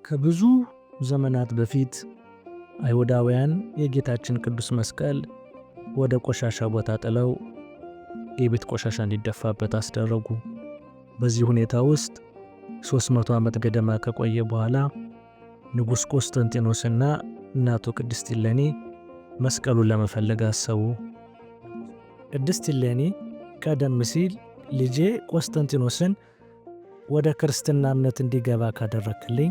ከብዙ ዘመናት በፊት አይሁዳውያን የጌታችን ቅዱስ መስቀል ወደ ቆሻሻ ቦታ ጥለው የቤት ቆሻሻ እንዲደፋበት አስደረጉ። በዚህ ሁኔታ ውስጥ 300 ዓመት ገደማ ከቆየ በኋላ ንጉሥ ቆስጠንጢኖስና እናቱ ቅድስት እሌኒ መስቀሉን ለመፈለግ አሰቡ። ቅድስት እሌኒ ቀደም ሲል ልጄ ቆስጠንጢኖስን ወደ ክርስትና እምነት እንዲገባ ካደረክልኝ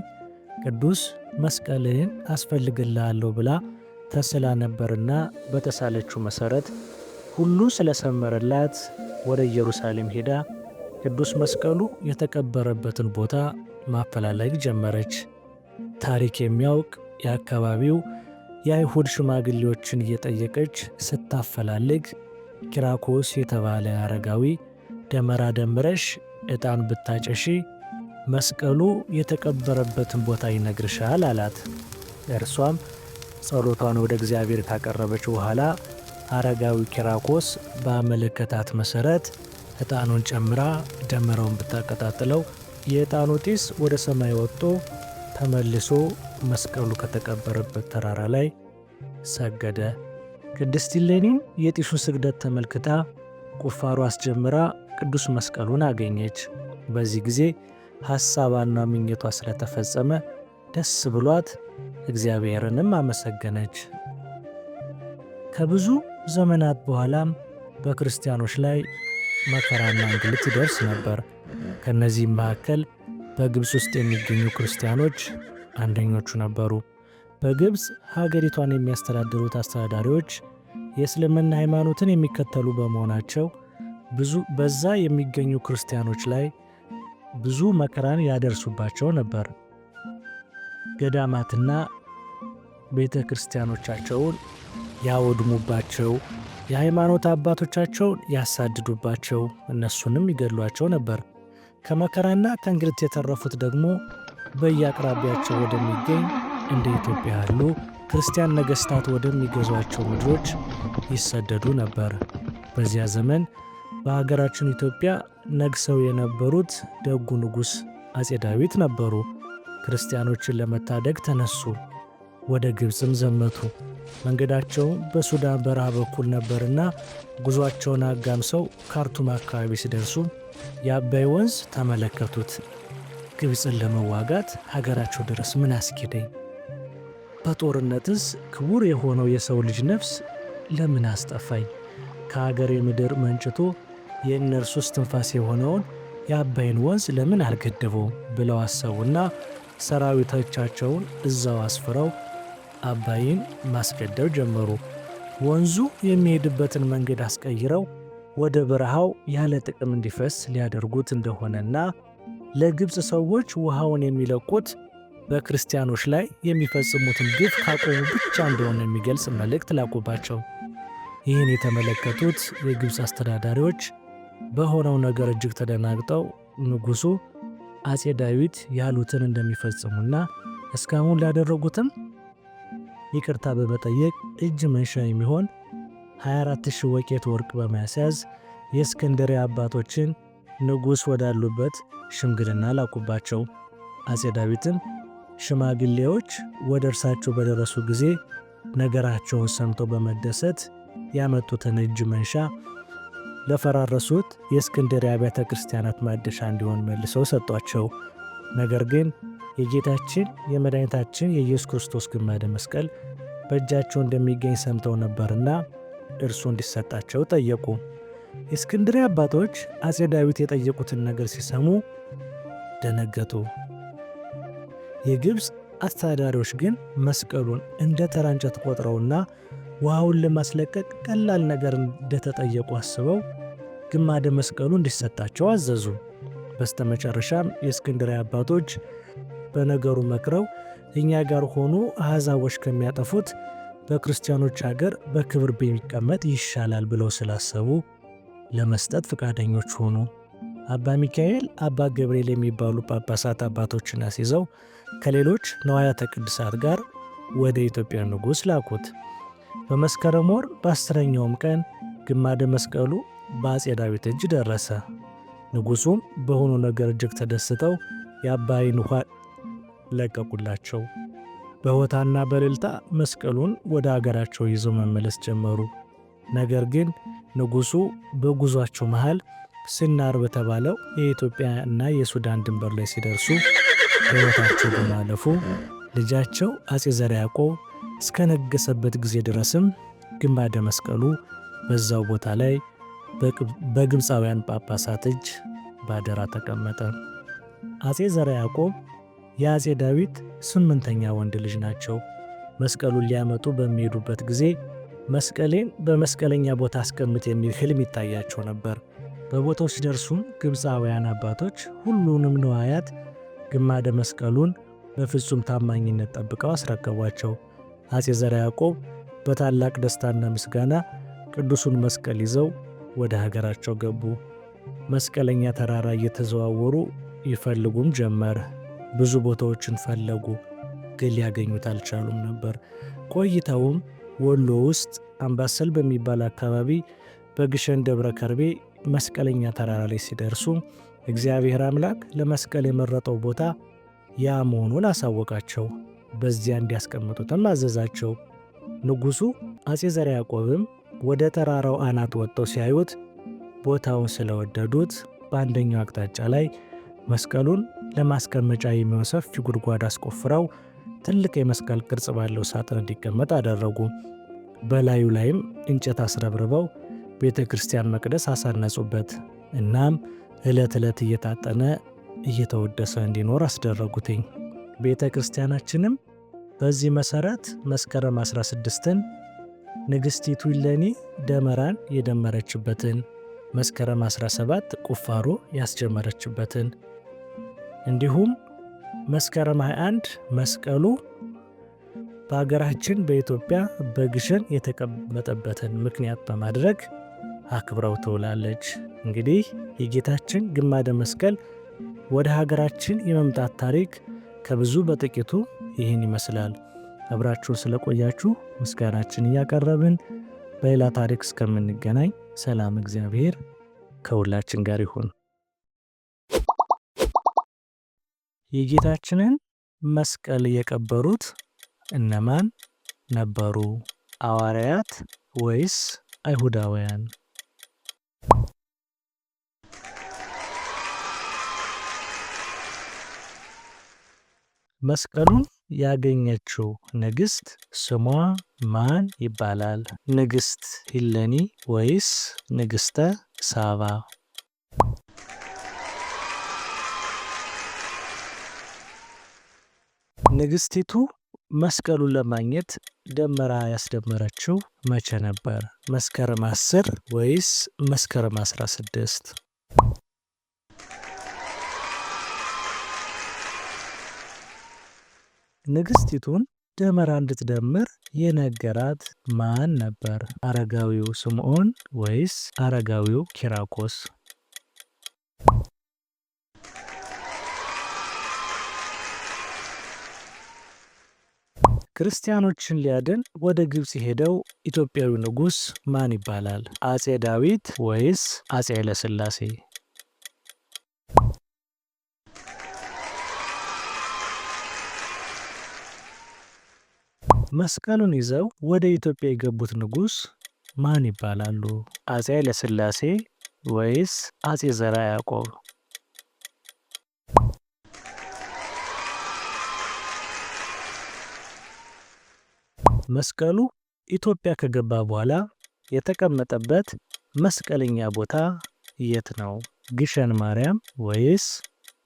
ቅዱስ መስቀልህን አስፈልግልሃለሁ ብላ ተስላ ነበርና በተሳለችው መሠረት ሁሉ ስለሰመረላት ወደ ኢየሩሳሌም ሄዳ ቅዱስ መስቀሉ የተቀበረበትን ቦታ ማፈላለግ ጀመረች። ታሪክ የሚያውቅ የአካባቢው የአይሁድ ሽማግሌዎችን እየጠየቀች ስታፈላልግ ኪራኮስ የተባለ አረጋዊ ደመራ ደምረሽ ዕጣን ብታጨሺ መስቀሉ የተቀበረበትን ቦታ ይነግርሻል አላት። እርሷም ጸሎቷን ወደ እግዚአብሔር ካቀረበች በኋላ አረጋዊ ኪራኮስ ባመለከታት መሠረት ዕጣኑን ጨምራ ደመራውን ብታቀጣጥለው የዕጣኑ ጢስ ወደ ሰማይ ወጥቶ ተመልሶ መስቀሉ ከተቀበረበት ተራራ ላይ ሰገደ። ቅድስት እሌኒም የጢሱን ስግደት ተመልክታ ቁፋሮ አስጀምራ ቅዱስ መስቀሉን አገኘች። በዚህ ጊዜ ሐሳቧና ምኞቷ ስለተፈጸመ ደስ ብሏት እግዚአብሔርንም አመሰገነች። ከብዙ ዘመናት በኋላም በክርስቲያኖች ላይ መከራና እንግልት ይደርስ ነበር። ከነዚህም መካከል በግብፅ ውስጥ የሚገኙ ክርስቲያኖች አንደኞቹ ነበሩ። በግብፅ ሀገሪቷን የሚያስተዳድሩት አስተዳዳሪዎች የእስልምና ሃይማኖትን የሚከተሉ በመሆናቸው ብዙ በዛ የሚገኙ ክርስቲያኖች ላይ ብዙ መከራን ያደርሱባቸው ነበር። ገዳማትና ቤተ ክርስቲያኖቻቸውን ያወድሙባቸው፣ የሃይማኖት አባቶቻቸውን ያሳድዱባቸው፣ እነሱንም ይገድሏቸው ነበር። ከመከራና ከእንግልት የተረፉት ደግሞ በየአቅራቢያቸው ወደሚገኝ እንደ ኢትዮጵያ ያሉ ክርስቲያን ነገሥታት ወደሚገዟቸው ምድሮች ይሰደዱ ነበር። በዚያ ዘመን በሀገራችን ኢትዮጵያ ነግሰው የነበሩት ደጉ ንጉሥ አፄ ዳዊት ነበሩ። ክርስቲያኖችን ለመታደግ ተነሱ። ወደ ግብፅም ዘመቱ። መንገዳቸውም በሱዳን በረሃ በኩል ነበርና ጉዟቸውን አጋምሰው ካርቱም አካባቢ ሲደርሱ የአባይ ወንዝ ተመለከቱት። ግብፅን ለመዋጋት ሀገራቸው ድረስ ምን አስኬደኝ? በጦርነትስ ክቡር የሆነው የሰው ልጅ ነፍስ ለምን አስጠፋኝ? ከሀገሬ ምድር መንጭቶ የእነርሱ እስትንፋስ የሆነውን የአባይን ወንዝ ለምን አልገደበውም? ብለው አሰቡና ሰራዊቶቻቸውን እዛው አስፍረው አባይን ማስገደብ ጀመሩ። ወንዙ የሚሄድበትን መንገድ አስቀይረው ወደ በረሃው ያለ ጥቅም እንዲፈስ ሊያደርጉት እንደሆነና ለግብፅ ሰዎች ውሃውን የሚለቁት በክርስቲያኖች ላይ የሚፈጽሙትን ግፍ ካቆሙ ብቻ እንደሆነ የሚገልጽ መልእክት ላኩባቸው። ይህን የተመለከቱት የግብፅ አስተዳዳሪዎች በሆነው ነገር እጅግ ተደናግጠው ንጉሡ አፄ ዳዊት ያሉትን እንደሚፈጽሙና እስካሁን ላደረጉትም ይቅርታ በመጠየቅ እጅ መንሻ የሚሆን 24000 ወቄት ወርቅ በማስያዝ የእስክንድርያ አባቶችን ንጉሥ ወዳሉበት ሽምግልና ላኩባቸው። አፄ ዳዊትም ሽማግሌዎች ወደ እርሳቸው በደረሱ ጊዜ ነገራቸውን ሰምተው በመደሰት ያመጡትን እጅ መንሻ ለፈራረሱት የእስክንድርያ አብያተ ክርስቲያናት ማደሻ እንዲሆን መልሰው ሰጧቸው። ነገር ግን የጌታችን የመድኃኒታችን የኢየሱስ ክርስቶስ ግማደ መስቀል በእጃቸው እንደሚገኝ ሰምተው ነበርና እርሱ እንዲሰጣቸው ጠየቁ። የእስክንድርያ አባቶች አፄ ዳዊት የጠየቁትን ነገር ሲሰሙ ደነገጡ። የግብፅ አስተዳዳሪዎች ግን መስቀሉን እንደ ተራ እንጨት ቆጥረውና ውሃውን ለማስለቀቅ ቀላል ነገር እንደተጠየቁ አስበው ግማደ መስቀሉ እንዲሰጣቸው አዘዙ። በስተመጨረሻም የእስክንድርያ አባቶች በነገሩ መክረው እኛ ጋር ሆኖ አሕዛቦች ከሚያጠፉት በክርስቲያኖች ሀገር በክብር ቢቀመጥ ይሻላል ብለው ስላሰቡ ለመስጠት ፈቃደኞች ሆኑ። አባ ሚካኤል፣ አባ ገብርኤል የሚባሉ ጳጳሳት አባቶችን አስይዘው ከሌሎች ነዋያተ ቅድሳት ጋር ወደ ኢትዮጵያ ንጉሥ ላኩት። በመስከረም ወር በ10ኛውም ቀን ግማደ መስቀሉ በአፄ ዳዊት እጅ ደረሰ። ንጉሡም በሆኑ ነገር እጅግ ተደስተው የአባይን ውሃ ለቀቁላቸው። በሆታና በእልልታ መስቀሉን ወደ አገራቸው ይዘው መመለስ ጀመሩ። ነገር ግን ንጉሡ በጉዟቸው መሃል ስናር በተባለው የኢትዮጵያ እና የሱዳን ድንበር ላይ ሲደርሱ ሕይወታቸው በማለፉ ልጃቸው አፄ ዘርዓ ያዕቆብ እስከነገሰበት ጊዜ ድረስም ግማደ መስቀሉ በዛው ቦታ ላይ በግብፃውያን ጳጳሳት እጅ ባደራ ተቀመጠ። አፄ ዘርዓ ያዕቆብ የአፄ ዳዊት 8ኛ ወንድ ልጅ ናቸው። መስቀሉን ሊያመጡ በሚሄዱበት ጊዜ መስቀሌን በመስቀለኛ ቦታ አስቀምጥ የሚል ህልም ይታያቸው ነበር። በቦታው ሲደርሱም ግብፃውያን አባቶች ሁሉንም ንዋያት ግማደ መስቀሉን በፍጹም ታማኝነት ጠብቀው አስረከቧቸው። አፄ ዘርዓ ያዕቆብ በታላቅ ደስታና ምስጋና ቅዱሱን መስቀል ይዘው ወደ ሀገራቸው ገቡ። መስቀለኛ ተራራ እየተዘዋወሩ ይፈልጉም ጀመር። ብዙ ቦታዎችን ፈለጉ፣ ግን ሊያገኙት አልቻሉም ነበር። ቆይተውም ወሎ ውስጥ አምባሰል በሚባል አካባቢ በግሸን ደብረ ከርቤ መስቀለኛ ተራራ ላይ ሲደርሱ እግዚአብሔር አምላክ ለመስቀል የመረጠው ቦታ ያ መሆኑን አሳወቃቸው። በዚያ እንዲያስቀምጡትም አዘዛቸው። ንጉሡ አፄ ዘርዓ ያዕቆብም ወደ ተራራው አናት ወጥተው ሲያዩት ቦታውን ስለወደዱት በአንደኛው አቅጣጫ ላይ መስቀሉን ለማስቀመጫ የሚሆን ሰፊ ጉድጓድ አስቆፍረው ትልቅ የመስቀል ቅርጽ ባለው ሳጥን እንዲቀመጥ አደረጉ። በላዩ ላይም እንጨት አስረብርበው ቤተ ክርስቲያን መቅደስ አሳነጹበት። እናም ዕለት ዕለት እየታጠነ እየተወደሰ እንዲኖር አስደረጉትኝ። ቤተ ክርስቲያናችንም በዚህ መሰረት መስከረም 16ን ንግሥቲቱ እሌኒ ደመራን የደመረችበትን፣ መስከረም 17 ቁፋሮ ያስጀመረችበትን፣ እንዲሁም መስከረም 21 መስቀሉ በሀገራችን በኢትዮጵያ በግሸን የተቀመጠበትን ምክንያት በማድረግ አክብረው ትውላለች። እንግዲህ የጌታችን ግማደ መስቀል ወደ ሀገራችን የመምጣት ታሪክ ከብዙ በጥቂቱ ይህን ይመስላል። አብራችሁን ስለቆያችሁ ምስጋናችን እያቀረብን በሌላ ታሪክ እስከምንገናኝ ሰላም እግዚአብሔር ከሁላችን ጋር ይሁን። የጌታችንን መስቀል የቀበሩት እነማን ነበሩ? ሐዋርያት ወይስ አይሁዳውያን? መስቀሉን ያገኘችው ንግሥት ስሟ ማን ይባላል? ንግሥት ሂለኒ ወይስ ንግሥተ ሳባ? ንግሥቲቱ መስቀሉን ለማግኘት ደመራ ያስደመረችው መቼ ነበር? መስከረም 10 ወይስ መስከረም 16? ንግሥቲቱን ደመራ እንድትደምር የነገራት ማን ነበር? አረጋዊው ስምዖን ወይስ አረጋዊው ኪራኮስ? ክርስቲያኖችን ሊያድን ወደ ግብፅ የሄደው ኢትዮጵያዊ ንጉሥ ማን ይባላል? አፄ ዳዊት ወይስ አፄ ኃይለሥላሴ? መስቀሉን ይዘው ወደ ኢትዮጵያ የገቡት ንጉሥ ማን ይባላሉ? አፄ ኃይለሥላሴ ወይስ አፄ ዘርዓ ያዕቆብ? መስቀሉ ኢትዮጵያ ከገባ በኋላ የተቀመጠበት መስቀለኛ ቦታ የት ነው? ግሸን ማርያም ወይስ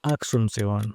አክሱም ጽዮን?